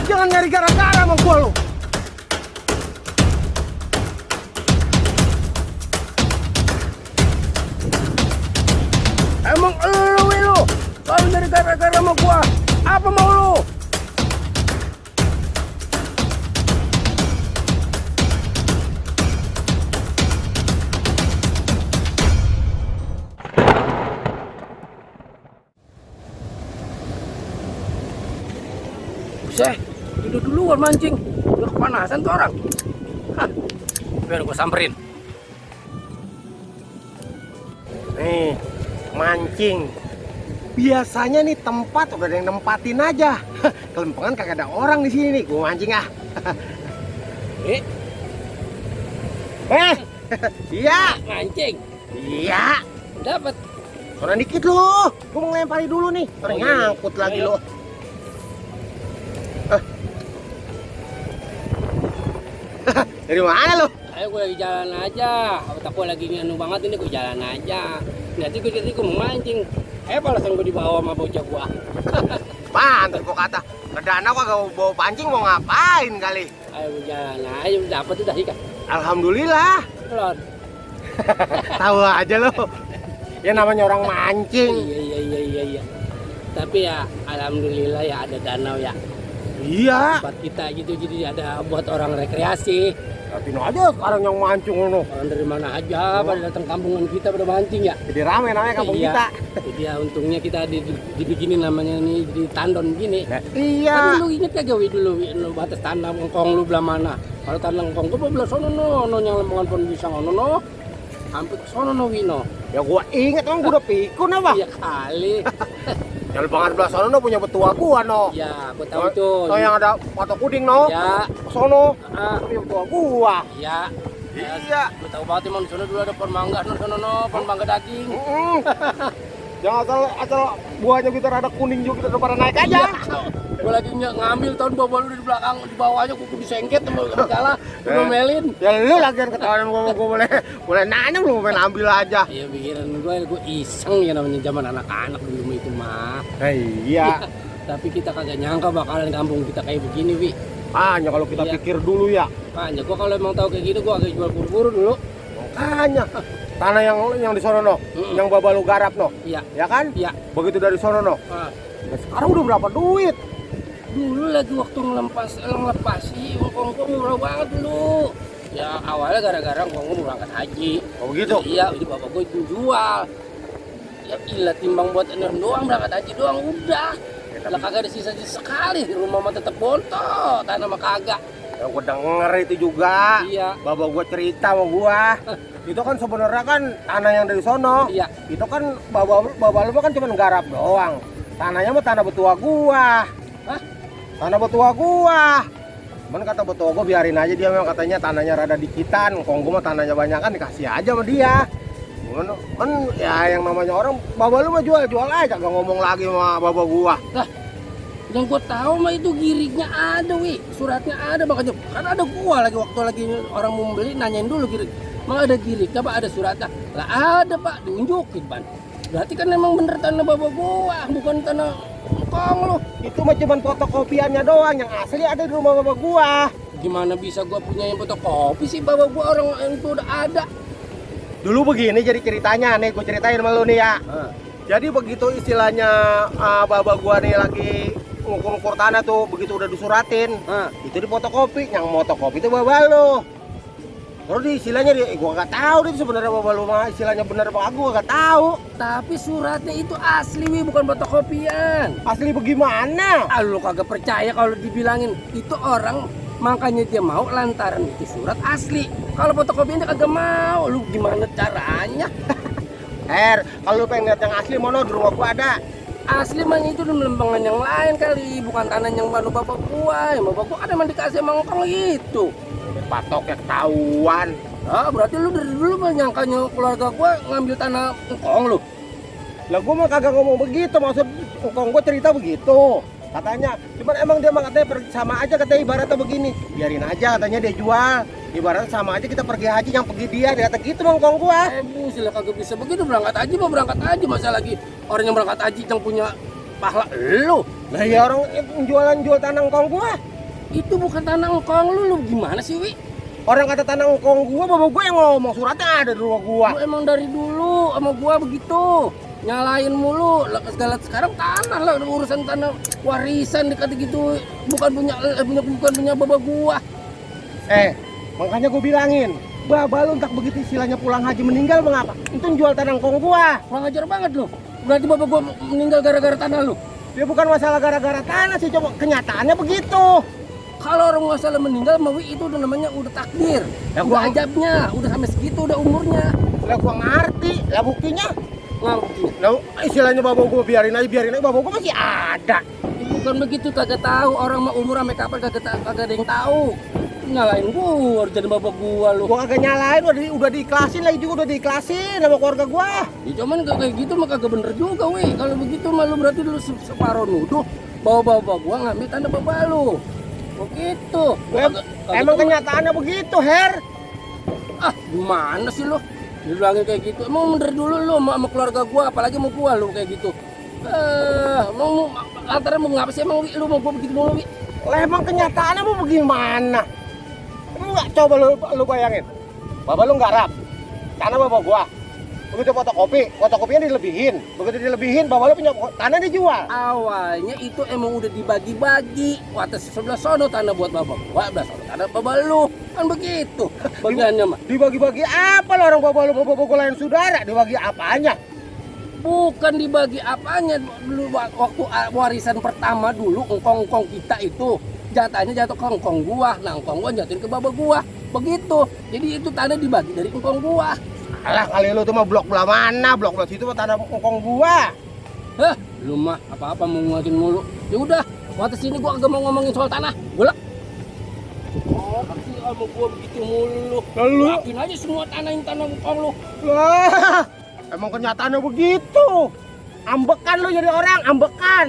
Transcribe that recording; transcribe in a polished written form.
Jangan nyari gara-gara sama gua lu. Emang lu kalau nyari gara-gara sama gua, apa mau lu? Buset, tidur duluan mancing. Udah kepanasan tuh orang. Hah, biar gua samperin. Nih, mancing. Biasanya nih tempat udah ada yang nempatin aja. Kelempengan kagak ada orang di sini nih. Gua mancing ah. Iya. Mancing. Iya. Dapat. Kurang dikit lu. Gua mau ngelempari dulu nih. Orang nyangkut lagi lu. Dari mana lu? Ayo gue lagi jalan aja. Otak gue lagi nganu banget ini, gue jalan aja. Nanti gue mau mancing. Alasan gue dibawa sama bocah gua. Pantes gua kata, ke danau kagak bawa pancing mau ngapain kali? Ayo gue jalan aja, dapat udah ikan. Alhamdulillah. Telur. Tahu aja lo. Ya namanya orang mancing. Iya. Tapi ya alhamdulillah ya ada danau ya. Iya. Buat kita gitu, jadi ada buat orang rekreasi. Lihatin aja sekarang yang mancing lo. Orang dari mana aja pada datang kampungan kita pada mancing ya. Jadi rame namanya kampung Iya. kita. Jadi ya untungnya kita dibikinin namanya nih di tandon gini. Iya. Tapi lu inget kagak dulu lu batas tanam engkong lu belah mana? Kalau tanam engkong gua belah sono no yang lembangan pon bisa ngono no. Hampir ke sono no wino. Ya gua inget emang gua udah pikun apa? Iya kali. Yang lebangan sebelah sono no punya betua gua no. Ya, gua tahu itu. No yang ada patok puding no. Ya. Sono. Ah. Punya betua gua. Iya. Iya. Gua tahu banget emang di sono dulu ada pohon mangga no sono no, pohon mangga daging. Jangan asal buahnya kita rada kuning juga kita udah pada naik aja. Gue lagi ngambil tahun bawa lu di belakang, di bawahnya gue disengket sama segala, gue melin. Ya lu lagian ketahuan gue boleh nanya lu main ambil aja. Iya pikiran gue iseng ya namanya zaman anak-anak dulu itu mah. Iya. Tapi kita kagak nyangka bakalan kampung kita kayak begini, Wi. Hanya kalau kita pikir dulu ya. Makanya gue kalau emang tahu kayak gitu gue agak jual buru-buru dulu. Makanya tanah yang di sono no, yang baba lu garap no. Iya. Ya kan? Iya. Begitu dari sono no. Nah, sekarang udah berapa duit? dulu lagi waktu ngelepas sih, ngkong murah banget dulu. Ya awalnya gara-gara ngkong berangkat haji. Oh begitu? Iya, ini bapak gue jual. Ya gila timbang buat enem doang berangkat haji doang udah. Lah kagak ada sisa-sisa sekali, di rumah mah tetep bontot, tanah mah kagak. Ya gua denger itu juga. Iya. Baba gua cerita sama gua. Itu kan sebenarnya kan tanah yang dari sono. Iya. Itu kan baba lu kan cuma garap doang. Tanahnya mah tanah betua gua. Hah? Tanah betua gua. Cuman kata betua gua biarin aja dia memang katanya tanahnya rada dikitan. Kong gua mah tanahnya banyak kan dikasih aja sama dia. Kan ya yang namanya orang baba lu mah jual aja gak ngomong lagi sama baba gua. Lah, yang gua tahu mah itu giriknya ada, Wi. Suratnya ada makanya kan ada gua lagi waktu lagi orang mau beli nanyain dulu girik. Emang ada girik, coba ada suratnya. Lah ada, Pak, diunjukin, Ban. Berarti kan emang bener tanah baba gua, bukan tanah engkong lu. Itu mah cuma fotokopiannya doang, yang asli ada di rumah baba gua. Gimana bisa gua punya yang fotokopi sih baba gua orang yang itu udah ada. Dulu begini jadi ceritanya nih, gue ceritain sama lu nih ya. Jadi begitu istilahnya baba gua nih lagi ngukur tanah tuh, begitu udah disuratin, itu di fotokopi, yang fotokopi itu baba lu. Terus di istilahnya gua gak tahu deh sebenarnya baba lu mah istilahnya bener apa gua gak tahu. Tapi suratnya itu asli, Wi, bukan fotokopian. Asli bagaimana? Ah, lu kagak percaya kalau dibilangin itu orang, makanya dia mau lantaran itu surat asli. Kalau fotokopian dia kagak mau. Lu gimana caranya? Kalau lu pengen lihat yang asli mono di rumah gua ada. Asli mah itu di lembangan yang lain kali, bukan tanah yang baru bapak gua. Yang bapak gua kan emang dikasih sama ngkong itu. Patoknya ketahuan. Ah, berarti lu dari dulu mah nyangkanya keluarga gua ngambil tanah ngkong lu. Lah gua mah kagak ngomong begitu, maksud ngkong gua cerita begitu. Katanya, cuman emang dia mah katanya sama aja katanya ibaratnya begini. Biarin aja katanya dia jual. Ibaratnya sama aja kita pergi haji yang pergi dia kata gitu ngkong gua. Busil kagak bisa begitu, berangkat haji mah berangkat haji, masa lagi orang yang berangkat haji yang punya pahala lu. Nah ya orang jualan tanah engkong gua. Itu bukan tanah engkong lu gimana sih, Wi? Orang kata tanah engkong gua, bapak gua yang ngomong, suratnya ada di rumah gua. Lu emang dari dulu sama gua begitu. Nyalain mulu, segala sekarang tanah lah, urusan tanah warisan dikata gitu, bukan punya bapak gua. Makanya gua bilangin, Baba lu entah begitu istilahnya pulang haji meninggal mengapa? Itu jual tanah engkong gua. Kurang ajar banget lu. Berarti bapak gua meninggal gara-gara tanah lu. Ya bukan masalah gara-gara tanah sih, coba kenyataannya begitu. Kalau orang masalah meninggal, Mawi itu udah namanya udah takdir. Ya, udah ajabnya, udah sampai segitu udah umurnya. Lah gua ngerti, lah buktinya. Nggak buktinya. Lah istilahnya bapak gua biarin aja, bapak gua masih ada. Bukan begitu, kagak tahu orang mau umur sampai kapan kagak ada yang tahu. Nyalain gua jadi bapak gua lu. Gua kagak nyalain, udah diikhlasin lagi juga, udah diikhlasin sama keluarga gua. Ya, cuman kayak gitu mah kagak bener juga, weh. Kalau begitu mah lu berarti lu separuh nuduh bawa bapak gua ngambil tanah bapak lu. Begitu. Emang kenyataannya begitu, Her. Ah, gimana sih lu? Dibilangin kayak gitu. Emang bener dulu lu sama keluarga gua, apalagi mau gua lu kayak gitu. Mau antara mau ngapa sih emang lu mau gua begitu mulu, Wi? Lah emang kenyataannya mau bagaimana? Emang nggak coba lu bayangin. Bapak lu nggarap. Tanah bapak gua. Begitu fotokopinya dilebihin. Begitu dilebihin, bapak lu punya tanah dijual. Awalnya itu emang udah dibagi-bagi. Atas sebelah sono tanah buat bapak gua, sebelah sono tanah bapak lu. Kan begitu bagiannya mah. Dibagi-bagi apa lah orang bapak lu, bapak gua lain saudara, dibagi apanya? Bukan dibagi apanya, dulu waktu warisan pertama dulu engkong kita itu jatahnya jatuh ke engkong gua. Nah, engkong gua jatuhin ke bapak gua. Begitu. Jadi itu tanah dibagi dari engkong gua. Alah kali lu tuh mah blok belah mana? Blok belah situ mah tanah engkong gua. Hah, lu mah apa-apa mau ngomongin mulu. Ya udah, waktu sini gua agak mau ngomongin soal tanah. Gua oh, pasti sama gua begitu mulu. Lalu lakuin aja semua tanah engkong lu. Lah, emang kenyataannya begitu. Ambekan lu jadi orang, ambekan.